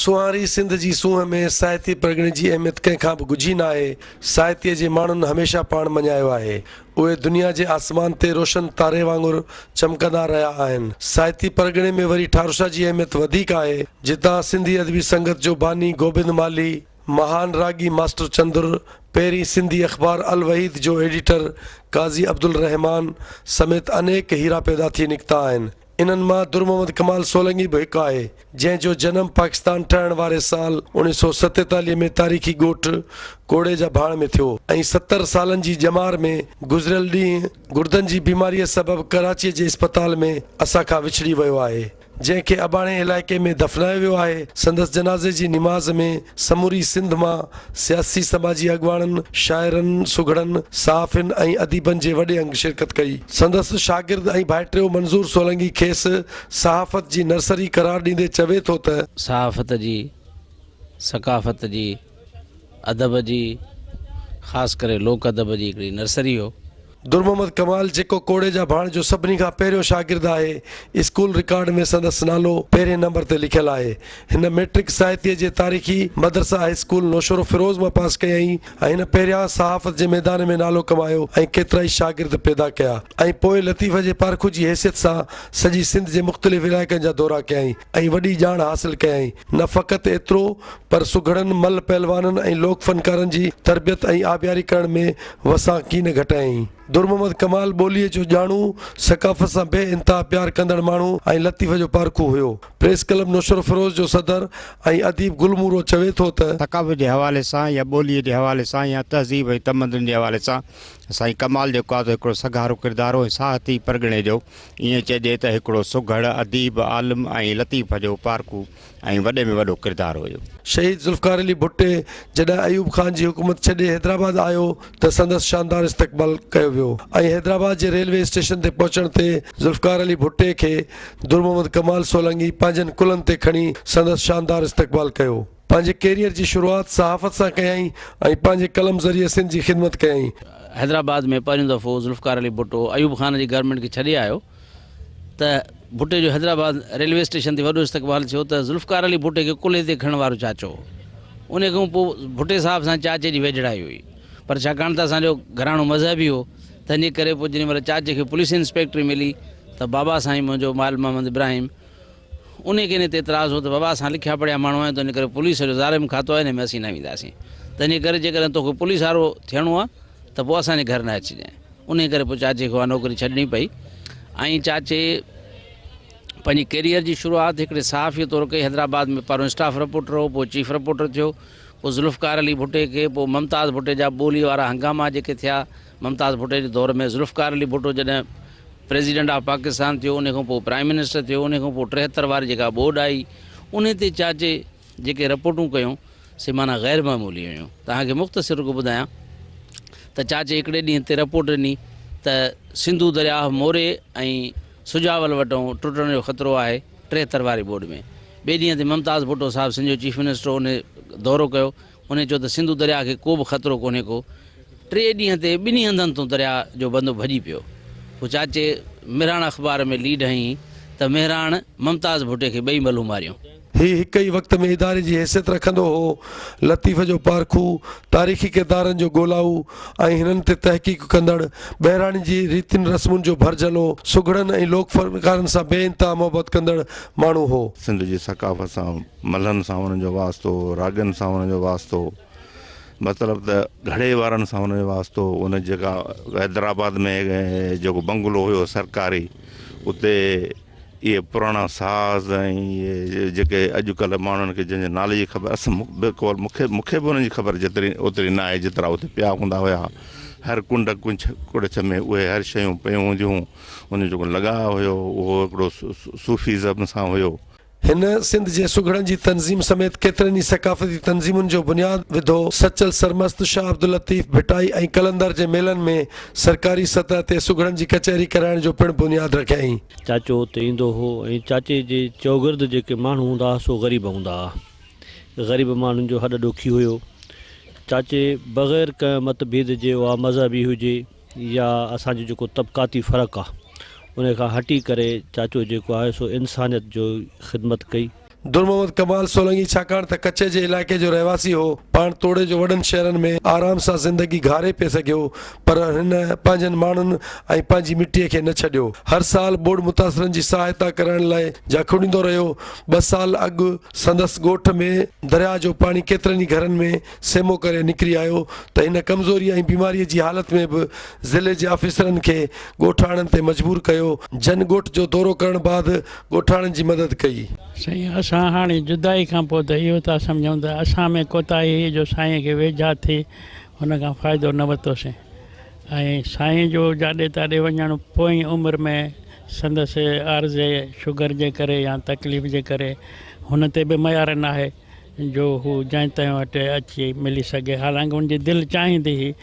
سونهاري سنڌ جي سونهن ۾ ساهتي پرڳڻي جي اهميت ڪنهن کان به ڳجهي ناهي. ساهتيء جي ماڻهن هميشه پاڻ مڃايو آهي. اهي دنيا جي آسمان تي روشن تاري وانگر چمڪندا رهيا آهن. ساهتي پرڳڻي ۾ وري ٺاروشاه جي اهميت وڌيڪ آهي، جتان سنڌي ادبي سنگت جو باني گوبند مالهي، مهان راڳي ماسٽر چندر، پهرين سنڌي اخبار الوحيد جو ايڊيٽر قاضي عبدالرحمان سميت انيڪ هيرا پيدا ٿي نڪتا آهن. انهن مان در محمد ڪمال سولنگي به هڪ آهي، جنهن جو جنم پاڪستان ٺهڻ واري سال 1947 ۾ تاريخي ڳوٺ ڪوڙي جا ڀاڻ ۾ ٿيو ۽ 70 سالن جي ڄمار ۾ گذريل ڏينهن گڙدن جي بيماريء سبب ڪراچيء جي اسپتال ۾ اسان کان وڇڙي ويو آهي. جنهن کي اباڻي علائقي ۾ دفنايو ويو آهي، سندس جنازي جي نماز ۾ سموري سنڌ مان سياسي سماجي اڳواڻن، شاعرن، سگهڙن، صحافين ۽ اديبن جي وڏي انگ شرڪت ڪئي. سندس شاگرد ۽ ڀائٽيو منظور سولنگي کيس صحافت جي نرسري قرار ڏيندي چوي ٿو ته. صحافت جي، ثقافت جي، ادب جي، خاص ڪري لوڪ ادب جي هڪڙي نرسري هو. در محمد ڪمال جيڪو ڪوڙي جا ڀاڻ جو سڀني کان پهريون شاگرد آهي، اسڪول رڪارڊ ۾ سندس نالو پهرين نمبر تي لکيل آهي. هن مئٽرڪ ساهتيه جي تاريخي مدرسه هاء اسڪول نوشهروفيروز مان پاس ڪيائين ۽ هن پهريان صحافت جي ميدان ۾ نالو ڪمايو ۽ ڪيترائي شاگرد پيدا ڪيا ۽ پوء لطيف جي پارکو جي حيثيت سان سڄي سنڌ جي مختلف علائقن جا دورا ڪيائين ۽ وڏي ڄاڻ حاصل ڪيائين. نه فقط ايترو پر سگهڙن، ملهه پهلوانن ۽ لوڪ فنڪارن جي تربيت ۽ آبياري ڪرڻ ۾ وسان ڪين گهٽايائين. در محمد ڪمال ٻوليء جو ڄاڻو، ثقافت سان بي انتها پيار ڪندڙ ماڻهو ۽ لطيف جو پارکو هيو. پريس ڪلب نوشهروفيروز جو صدر ۽ اديب گل مورو چوي ٿو ته. ثقافت جي حوالي سان يا ٻوليء جي حوالي سان يا تهذيب ۽ تمدن جي حوالي سان سائين ڪمال جيڪو آهي سو هڪڙو سگهارو ڪردار هو ۽ ساهتي پرڳڻي جو ائين چئجي ته هڪڙو سگهڙ، اديب، عالم ۽ لطيف جو پارکو ۽ وڏي ۾ وڏو ڪردار هيو. شهيد ذوالفقار علي ڀٽي جڏهن ايوب خان جي حڪومت ڇڏي حيدرآباد آيو ته سندس شاندار استقبال ڪيو ويو ۽ حيدرآباد جي ريلوي اسٽيشن تي پهچڻ تي ذوالفقار علي ڀٽي کي در محمد ڪمال سولنگي پنهنجن ڪلهن تي کڻي سندس شاندار استقبال ڪيو. پنهنجي ڪيريئر جي شروعات صحافت سان ڪيائين ۽ پنهنجي قلم ذريعي سنڌ جي خدمت ڪيائين. حيدرآباد ۾ پهريون دفعو ذوالفقار علي ڀٽو ايوب خان جي گورنمينٽ کي ڇڏي آيو ته ڀٽي جو حيدرآباد ريلوي اسٽيشن تي وڏو استقبال ٿيو ته ذوالفقار علي ڀٽي کي ڪلهي تي کڻڻ وارو چاچو هو. ان کان پوء ڀٽي صاحب سان چاچي جي ويجهڙائي هئي پر ڇاڪاڻ ته اسان جو گهراڻو مذهبي هو تنهن جي ڪري پوء جيڏي مهل چاچي کي پوليس انسپيڪٽري ملي ته بابا سائين منهنجو مال محمد ابراهيم انهيء کي ان تي اعتراض هو ته بابا اسان لکيا پڙهيا ماڻهو آهيون تنهنجي ڪري پوليس جو ظالم کاتو آهي ان ۾ اسين نه وينداسين تنهنجي ڪري جيڪڏهن توکي پوليس وارو ٿيڻو آهي ته پوء اسان جي گهر نه اچجانء. انهيء ڪري پوء چاچي کي اها نوڪري ڇڏڻي پئي ۽ چاچي پنهنجي ڪيريئر جي شروعات هڪڙي صحافيء طور ڪئي. حيدرآباد ۾ پهريون اسٽاف رپورٽر هو، پوء چيف رپورٽر ٿيو، پوء ذوالفقار علي ڀٽي کي، پوء ممتاز ڀٽي جا ٻوليء وارا هنگاما جيڪي ٿيا، ممتاز ڀٽي جي دور ۾ ذوالفقار علي ڀٽو جڏهن پريزيڊنٽ آف پاڪستان ٿيو، انهي کان پوء پرائم منسٽر ٿيو، انهي کان پوء 73 واري جيڪا ٻوڏ آئي، انهي تي چاچي جيڪي رپورٽون ڪيون، سي معنيٰ غير معمولي هيون. توهان کي مختصر رڳو ٻڌايان ته چاچي هڪڙي ڏينهن تي رپورٽ ڏني ته سنڌو درياهه موري ۽ سجاول وٽئون ٽٽڻ جو خطرو آهي 73 واري ٻوڏ ۾. ٻئي ڏينهن تي ممتاز ڀٽو صاحب سنڌ جو چيف منسٽر هو، انهي دورو ڪيو، انهي چيو ته سنڌو درياهه کي ڪو به خطرو ڪونهي ڪو. ٽي ڏينهن تي ٻنهي هنڌن تون درياهه جو بندو ڀڄي پيو. پوء چاچي مهراڻ اخبار ۾ ليڊ هنئي ته مهراڻ ممتاز ڀٽي کي ٻئي ملهون ماريون. هي هڪ ئي وقت ۾ اداري جي حيثيت رکندو هو. لطيف جو پارکو، تاريخي ڪردارن جو ڳولائو ۽ هنن تي تحقيق ڪندڙ، ٻهراڙين جي ريتين رسمن جو ڀرجهلو، سگهڙن ۽ لوڪ فنڪارن سان بي انتها محبت ڪندڙ ماڻهو هو. سنڌ جي ثقافت سان ملهن سان انهن جو واسطو، راڳين سان انهن جو واسطو، مطلب ته گهڙي وارن سان انهن جو واسطو، ان جيڪا حيدرآباد ۾ جيڪو بنگلو هيو سرڪاري اتي اهي پراڻا ساز ۽ اهي جيڪي اڄڪلهه ماڻهن کي جنهن جي نالي جي خبر اسان بلڪل مونکي مونکي به انهن جي خبر جيتري اوتري نه آهي جيترا اتي پيا هوندا هيا هر ڪنڊ ڪنڇ ڪڙڇ ۾ اهي هر شيون پيون هونديون هيون ان جو جيڪو لڳاء هيو اهو هڪڙو صوفيزم سان هيو. هن سنڌ جي سگهڙن جي تنظيم سميت ڪيترين ئي ثقافتي تنظيمن جو بنياد وڌو. سچل سرمست، شاهه عبداللطيف ڀٽائي ۽ قلندر جي ميلن ۾ سرڪاري سطح تي سگهڙن جي ڪچهري ڪرائڻ جو پڻ بنياد رکيائين. چاچو اتي ايندو هو ۽ چاچي جي چوگرد جيڪي ماڻهو هوندا ها سو غريب هوندا ها. غريب ماڻهن جو هڏ ڏوکي هيو. چاچي بغير ڪنهن مت ڀيد جي اها مذهبي هجي يا اسان جو جيڪو طبقاتي فرق آ ان کان هٽي ڪري چاچو جيڪو آهي سو انسانيت جو خدمت ڪئي. در محمد ڪمال سولنگي ڇاڪاڻ ته ڪچي جي علائقي جو رهواسي هو، پاڻ توڙي جو وڏن شهرن ۾ آرام سان زندگي گهاري پئي سگهيو، پر هن پنهنجن ماڻهن ۽ پنهنجي مٽيء کي نه ڇڏيو. هر سال ٻوڏ متاثرن جي سهائتا ڪرڻ لاء جاکوڙيندو رهيو. ٻه سال اڳ سندس ڳوٺ ۾ درياهه جو پاڻي ڪيترن ئي گهرن ۾ سيمو ڪري نڪري آيو ته هن ڪمزوريء ۽ بيماريء جي حالت ۾ به ضلعي جي آفيسرن کي ڳوٺاڻن تي مجبور ڪيو، جن ڳوٺ جو دورو ڪرڻ بعد ڳوٺاڻن جي مدد ڪئي. سائين اسان هاڻي جدائي کان پوء ته اهو ٿا سمجهون ته اسان ۾ ڪوتاهي هئي جو سائين کي ويجها ٿي هن کان فائدو نه ورتوسين ۽ سائين جو جاڏي تاڏي وڃڻ پوئين عمر ۾ سندس عارضي شگر جي ڪري يا تڪليف جي ڪري هن تي به ميار ناهي جو هو جنهن تنهن وٽ اچي ملي سگهي حالانڪه هن جي دل چاهيندي هئي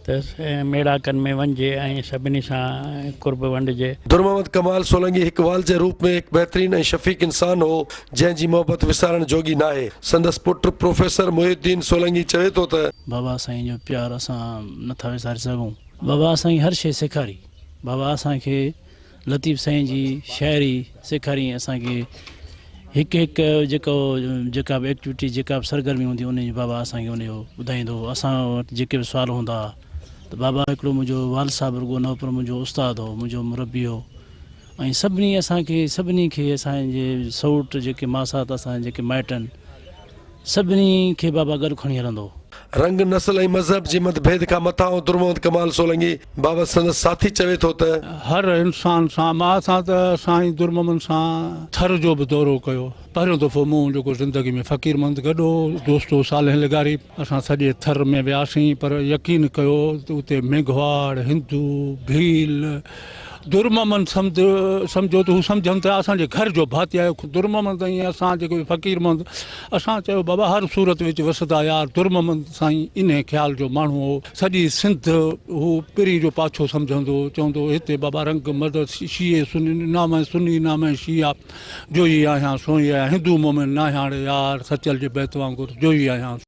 ته ميڙاڪن ۾ وڃجي ۽ سڀني سان قرب ونڊجي. در محمد ڪمال سولنگي هڪ والد جي روپ ۾ هڪ بهترين ۽ شفيق انسان هو، جنهن جي محبت وسارڻ جوڳي ناهي. سندس پٽ پروفيسر محي الدين سولنگي چوي ٿو ته. بابا سائين جو پيار اسان نه ٿا وساري سگهون. بابا اسان کي هر شيء سيکاري. بابا اسان کي لطيف سائين جي شاعري سيکاري ۽ اسان کي هڪ هڪ جيڪو جيڪا به ايڪٽيوٽي جيڪا به سرگرمي هوندي ان جي بابا اسان کي ان جو ٻڌائيندو هو اسان وٽ جيڪي به سوال هوندا هئا ته بابا هڪڙو منهنجو والد صاحب رڳو نه هو پر منهنجو استاد هو منهنجو مربي هو ۽ سڀني اسان کي سڀني کي اسان جي سئوٽ جيڪي ماسات اسان جا جيڪي مائٽ آهن سڀني کي بابا گڏ کڻي هلندو هو. رنگ، نسل ۽ مذهب جي مت ڀيد کان مٿانهون در محمد ڪمال سولنگي بابت سندس ساٿي چوي ٿو ته. هر انسان سان مان اسان ته سائين در محمد سان ٿر جو به دورو ڪيو. پهريون دفعو مون جيڪو زندگي ۾ فقير محمد گڏ هو، دوست هو صالح لغاري، اسان سڄي ٿر ۾ وياسين پر يقين ڪيو ته اتي ميگهواڙ، هندو، ڀيل، در محمد سمجهو ته هو سمجهن ته اسان جي گهر جو ڀاتي آهي. در محمد ۽ اسان جيڪو فقير محمد اسان چيو بابا هر صورت وچ وسدا يار در محمد سائين انهي خيال جو ماڻهو هو. سڄي سنڌ هو پرين جو پاڇو سمجهندو هو. چوندو هو هتي بابا رنگ مذهب شيعي سني نه مين سني نه مين شيعا جوئي آهيان سوئي آهيان هندو مومن ناهيان ڙي يار سچل جي بيت وانگر جوئي آهيان.